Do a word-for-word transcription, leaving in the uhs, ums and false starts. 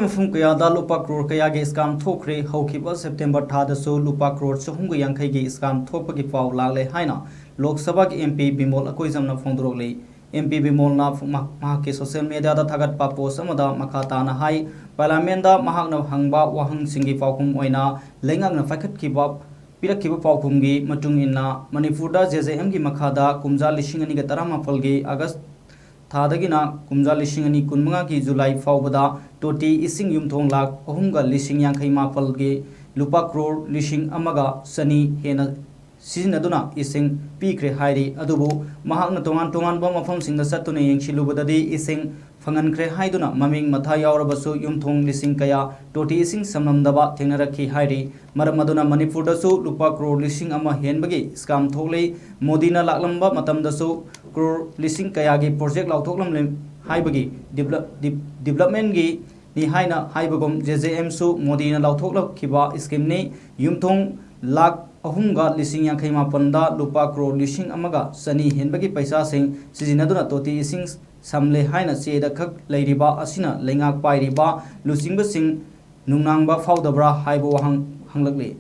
ꯃꯐꯝ ꯀꯌꯥꯗ ꯂꯨꯄꯥ ꯀ꯭ꯔꯣꯔ ꯀꯌꯥꯒꯤ ꯁ꯭ꯀꯥꯝ ꯊꯣꯛꯈ꯭ꯔꯦ꯫ ꯍꯧꯈꯤꯕ ꯁꯦꯞꯇꯦꯝꯕꯔ ꯊꯥꯗꯁꯨ ꯂꯨꯄꯥ ꯀ꯭ꯔꯣꯔ ꯆꯍꯨꯝꯒ ꯌꯥꯡꯈꯩꯒꯤ ꯁ꯭ꯀꯥꯝ ꯊꯣꯛꯄꯒꯤ ꯄꯥꯎ ꯂꯥꯛꯂꯦ ꯍꯥꯏꯅ ꯂꯣꯛ ꯁꯚꯥꯒꯤ M P Bimol ꯑꯀꯣꯏꯖꯝꯅ ꯐꯣꯡꯗꯣꯔꯛꯂꯤ꯫ M P ꯕꯤꯃꯣꯜꯅ ꯃꯍꯥꯛꯀꯤ ꯁꯣꯁꯤꯌꯦꯜ ꯃꯦꯗꯤꯌꯥꯗ ꯊꯥꯒꯠꯄ ꯄꯣꯁ ꯑꯃꯗ ꯃꯈꯥ ꯇꯥꯅ ꯍꯥꯏ, ꯄꯥꯔꯂꯤꯌꯥꯃꯦꯟꯗ ꯃꯍꯥꯛꯅ ꯍꯪꯕ ꯋꯥꯍꯪꯁꯤꯡꯒꯤ ꯄꯥꯎꯈꯨꯝ ꯑꯣꯏꯅ ꯂꯩꯉꯥꯛꯅ ꯄꯥꯏꯈꯠꯈꯤꯕ ꯄꯤꯔꯛꯈꯤꯕ ꯄꯥꯎꯈꯨꯝꯒꯤ ꯃꯇꯨꯡ ꯏꯟꯅ ꯃꯅꯤꯄꯨꯔꯗ ꯖꯦ ꯖꯦ ꯑꯦꯝꯒꯤ ꯃꯈꯥꯗ ꯀꯨꯝꯖꯥ ꯂꯤꯁꯤꯡ ꯑꯅꯤꯒ ꯇꯔꯥꯃꯥꯄꯜꯒꯤ ꯑꯥꯒꯁ ꯊꯥꯗꯒꯤꯅ ꯀꯨꯝꯖꯥ ꯂꯤꯁꯤꯡ ꯑꯅꯤ ꯀꯨꯟꯃꯉꯥꯒꯤ ꯖꯨꯂꯥꯏ ꯐꯥꯎꯕꯗ ꯇꯣꯇꯤ ꯏꯁꯤꯡ ꯌꯨꯝꯊꯣꯡ ꯂꯥꯈ ꯑꯍꯨꯝꯒ ꯂꯤꯁꯤꯡ ꯌꯥꯡꯈꯩ ꯃꯥꯄꯜꯒꯤ ꯂꯨꯄꯥ ꯀ꯭ꯔꯣꯔ ꯂꯤꯁꯤꯡ ꯑꯃꯒ ꯆꯅꯤ ꯍꯦꯟꯅ ꯁꯤꯖꯤꯟꯅꯗꯨꯅ ꯏꯁꯤꯡ ꯄꯤꯈ꯭ꯔꯦ ꯍꯥꯏꯔꯤ꯫ ꯑꯗꯨꯕꯨ ꯃꯍꯥꯛꯅ ꯇꯣꯉꯥꯟ ꯇꯣꯉꯥꯟꯕ ꯃꯐꯝꯁꯤꯡꯗ ꯆꯠꯇꯨꯅ ꯌꯦꯡꯁꯤꯜꯂꯨꯕꯗꯗꯤ ꯏꯁꯤꯡ ꯐꯪꯍꯟꯈ꯭ꯔꯦ ꯍꯥꯏꯗꯨꯅ ꯃꯃꯤꯡ ꯃꯊꯥ ꯌꯥꯎꯔꯕꯁꯨ ꯌꯨꯝꯊꯣꯡ ꯂꯤꯁꯤꯡ ꯀꯌꯥ ꯇꯣꯇꯤ ꯏꯁꯤꯡ ꯁꯝꯂꯝꯗꯕ ꯊꯦꯡꯅꯔꯛꯈꯤ ꯍꯥꯏꯔꯤ꯫ ꯃꯔꯝ ꯑꯗꯨꯅ ꯃꯅꯤꯄꯨꯔꯗꯁꯨ ꯂꯨꯄꯥ ꯀ꯭ꯔꯣꯔ ꯂꯤꯁꯤꯡ ꯑꯃ ꯍꯦꯟꯕꯒꯤ ꯁ꯭ꯀꯥꯝ ꯊꯣꯛꯂꯤ꯫ ꯃꯣꯗꯤꯅ ꯂꯥꯛꯂꯝꯕ ꯃꯇꯝꯗꯁꯨ ꯀ꯭ꯔꯣꯔ ꯂꯤꯁꯤꯡ ꯀꯌꯥꯒꯤ ꯄ꯭ꯔꯣꯖꯦꯛ ꯂꯥꯎꯊꯣꯛꯂꯝꯂꯦ ꯍꯥꯏꯕꯒꯤ ꯗꯤꯕ꯭ꯂꯞ-, ꯗꯤꯞ-, ꯗꯤꯕ꯭ꯂꯞꯃꯦꯟꯒꯤ ꯅꯤ ꯍꯥꯏꯅ ꯍꯥꯏꯕꯒꯨꯝ, ꯖꯦ ꯖꯦ ꯑꯦꯝꯁꯨ ꯃꯣꯗꯤꯅ ꯂꯥꯎꯊꯣꯛꯂꯛꯈꯤꯕ ꯁ꯭ꯀꯤꯝꯅꯤ꯫ ꯌꯨꯝꯊꯣꯡ ꯂꯥꯈ ꯑꯍꯨꯝꯒ ꯂꯤꯁꯤꯡ ꯌꯥꯡꯈꯩ ꯃꯥꯄꯟꯗ ꯂꯨꯄꯥ ꯀ꯭ꯔꯣꯔ ꯂꯤꯁꯤꯡ ꯑꯃꯒ ꯆꯅꯤ ꯍꯦꯟꯕꯒꯤ ꯄꯩꯁꯥꯁꯤꯡ ꯁꯤꯖꯤꯟꯅꯗꯨꯅ ꯇꯣꯇꯤ ꯏꯁꯤꯡ ꯁꯝꯂꯦ ꯍꯥꯏꯅ ꯆꯦꯗ ꯈꯛ ꯂꯩꯔꯤꯕ ꯑꯁꯤꯅ ꯂꯩꯉꯥꯛ ꯄꯥꯏꯔꯤꯕ ꯂꯨꯆꯤꯡꯕꯁꯤꯡ ꯅꯨꯡꯅꯥꯡꯕ ꯐꯥꯎꯗꯕ꯭ꯔꯥ ꯍꯥꯏꯕ ꯋꯥꯍꯪ ꯍꯪꯂꯛꯂꯤ꯫